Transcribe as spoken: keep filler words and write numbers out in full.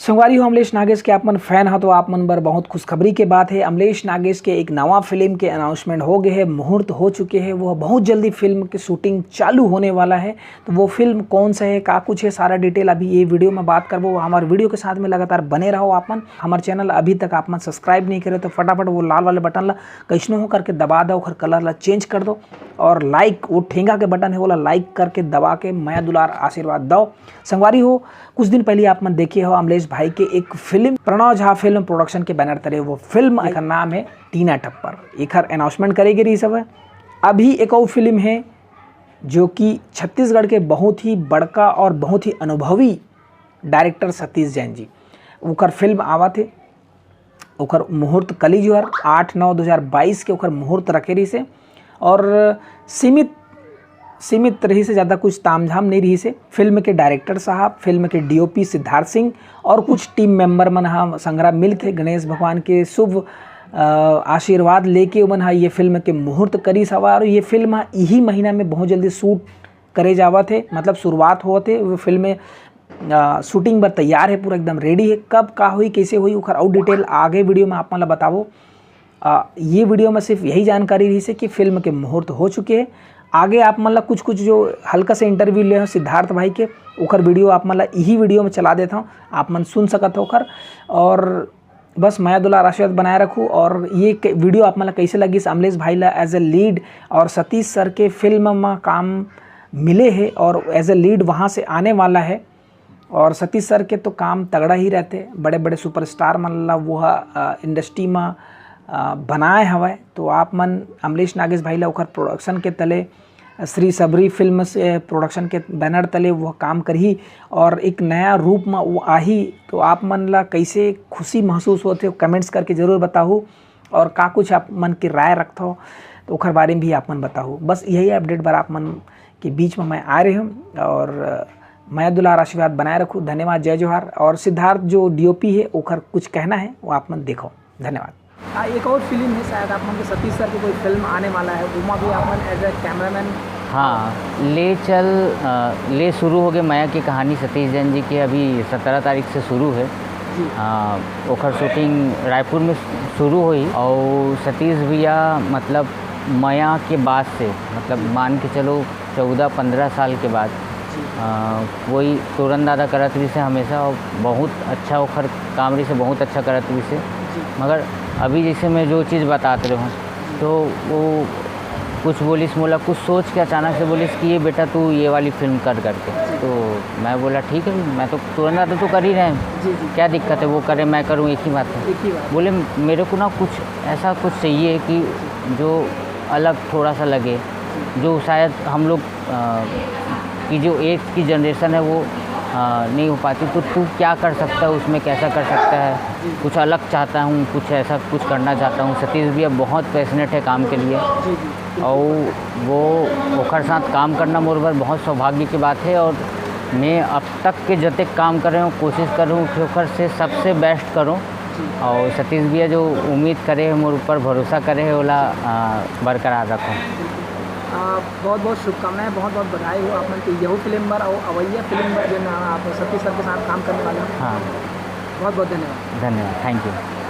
संगवारी हो, अमलेश नागेश के आप मन fan हो तो आप मन बर बहुत खुशखबरी के बात है। अमलेश नागेश के एक नवा फिल्म के announcement हो गए है, मुहूर्त हो चुके हैं, वो बहुत जल्दी फिल्म की shooting चालू होने वाला है। तो वो फिल्म कौन सा है, का कुछ है, सारा detail अभी ये video में बात करबो। हमारे video के साथ में लगातार बने रहो आप मन। हमारे channel अभी तक आप मन subscribe नहीं करे तो फटाफट वो लाल वाले button ला कैसनो हो करके दबा दो, ओकर colour ला change कर दो और like, वो ठेंगा के button है, वो ला like करके दबा के मया दुलार आशीर्वाद दो। संगवारी हो, कुछ दिन पहले आप मन देखे हो अमलेश भाई के एक film, Pranav Jha film production के banner तले, वो फिल्म, एकर नाम है टीना टप्पर। एकर announcement करे गे रहिस हवय। अभी एक और फिल्म है जो कि छत्तीसगढ़ के बहुत ही बड़का और बहुत ही अनुभवी director सतीश जैन जी, ओकर फिल्म आवत हे, ओकर मुहूर्त कली जो हर आठ नौ दो हज़ार बाईस के ओकर मुहूर्त रखे रहिस हे और सीमित सीमित रहिस हे, ज़्यादा कुछ तामझाम नहीं रहिस हे। फिल्म के director साहब, फिल्म के DOP सिद्धार्थ सिंह और कुछ team member मन ह संघरा मिल के गणेश भगवान के शुभ, अ, आशीर्वाद लेके ओमन ह ये फिल्म के मुहूर्त करिस हवय और ये फिल्म ह इही महीना में बहुत जल्दी shoot करे जावत हे, मतलब शुरुआत होवत हे। वो फिल्म, अ, shooting बर तैयार हे, पूरा एकदम ready हे। कब का होही, कैसे होही, ओखर अउ detail आगे video में आप मन ला बताबो। अ, ये video में सिर्फ यही जानकारी रहिस हे कि फिल्म के मुहूर्त हो चुके हे। आगे आप मन ला कुछ कुछ जो हल्का से interview ले हो सिद्धार्थ भाई के, ओखर video आप मन ला इही video में चला देत हव, आप मन सुन सकत हो ओखर। और बस मया दुलार आशीर्वाद बनाए रखू। और ये क-, video आप मन ला कैसे लगिस, अमलेश भाई ला as a lead और सतीश sir के फिल्म में काम मिले हे और as a lead वहाँ से आने वाला है। और सतीश sir के तो काम तगड़ा ही रहते, बड़े बड़े superstar मन ला वो ह, अ, industry में, अ, बनाए हवय। तो आप मन अमलेश नागेश भाई ला ओखर production के तले, श्री सबरी फिल्म से production के banner तले वो काम करही और एक नया रूप में वो आही। तो आप मन ला कैसे खुशी महसूस होथे, comments करके जरूर बताहू और का कुछ आप मन के राय रखथो तो ओखर बारे में भी आप मन बताहू। बस यही update बर आप मन के बीच में मैं आ रहे हूँ और मया दुलार आशीर्वाद बनाए रखू। धन्यवाद, जय जोहार। और सिद्धार्थ जो DOP है ओखर कुछ कहना है वो आप मन देखो। धन्यवाद। आ, एक और फिल्म है शायद आप मन के सतीश sir की कोई फिल्म आने वाला है, ओमा भी आप मन as a cameraman। हाँ, ले चल, अ, ले शुरू हो गए मया की कहानी सतीश जैन जी के, अभी सत्रह तारीख से शुरू है। जी। हाँ, ओखर shooting रायपुर में शुरू हुई और सतीश भैया मतलब मया के बाद से, मतलब मान के चलो चौदह पन्द्रह साल के बाद, जी। अ, वही तोरन दादा करत रहिस हे हमेशा और बहुत अच्छा ओखर काम रहिस हे, बहुत अच्छा करत रहिस हे। जी। मगर अभी जैसे मैं जो चीज़ बतात रहे हूँ, जी। तो वो कुछ बोलिस मोला, कुछ सोच के अचानक से बोलिस कि ये बेटा तू ये वाली फिल्म कर करके। जी। तो मैं बोला ठीक है, मैं तो तोरन दादा तो कर ही रहे हैं, जी, जी। क्या दिक्कत है, वो करे मैं करूँ, एक ही बात है। एक ही बात। बोले मेरे को ना कुछ ऐसा कुछ चाहिए कि जो अलग थोड़ा सा लगे, जो शायद हम लोग, अ, की जो एज की जनरेशन है वो, अ, नहीं हो पाती, तो तू क्या कर सकता है उसमें, कैसा कर सकता है? कुछ अलग चाहता हूँ, कुछ ऐसा कुछ करना चाहता हूँ। सतीश भैया बहुत पैशनेट है काम के लिए। जी, जी। और वो ओखर साथ काम करना मोर बर बहुत सौभाग्य की बात है और मैं अब तक के जतेक काम कर रहे हूँ कोशिश कर रहा हूँ कि ओखर से सबसे बेस्ट करूँ। जी। और सतीश भैया जो उम्मीद करे हैं, मोर ऊपर भरोसा करे हैं, ओला, आ, बरकरार रखूँ। आ, बहुत बहुत शुभकामनाएं, बहुत बहुत बधाई हो आप मन के यहू फिल्म बर और अवैया फिल्म बर, जेन आप सतीश सर के साथ काम करने वाले हो। हाँ। बहुत बहुत धन्यवाद। धन्यवाद, thank you।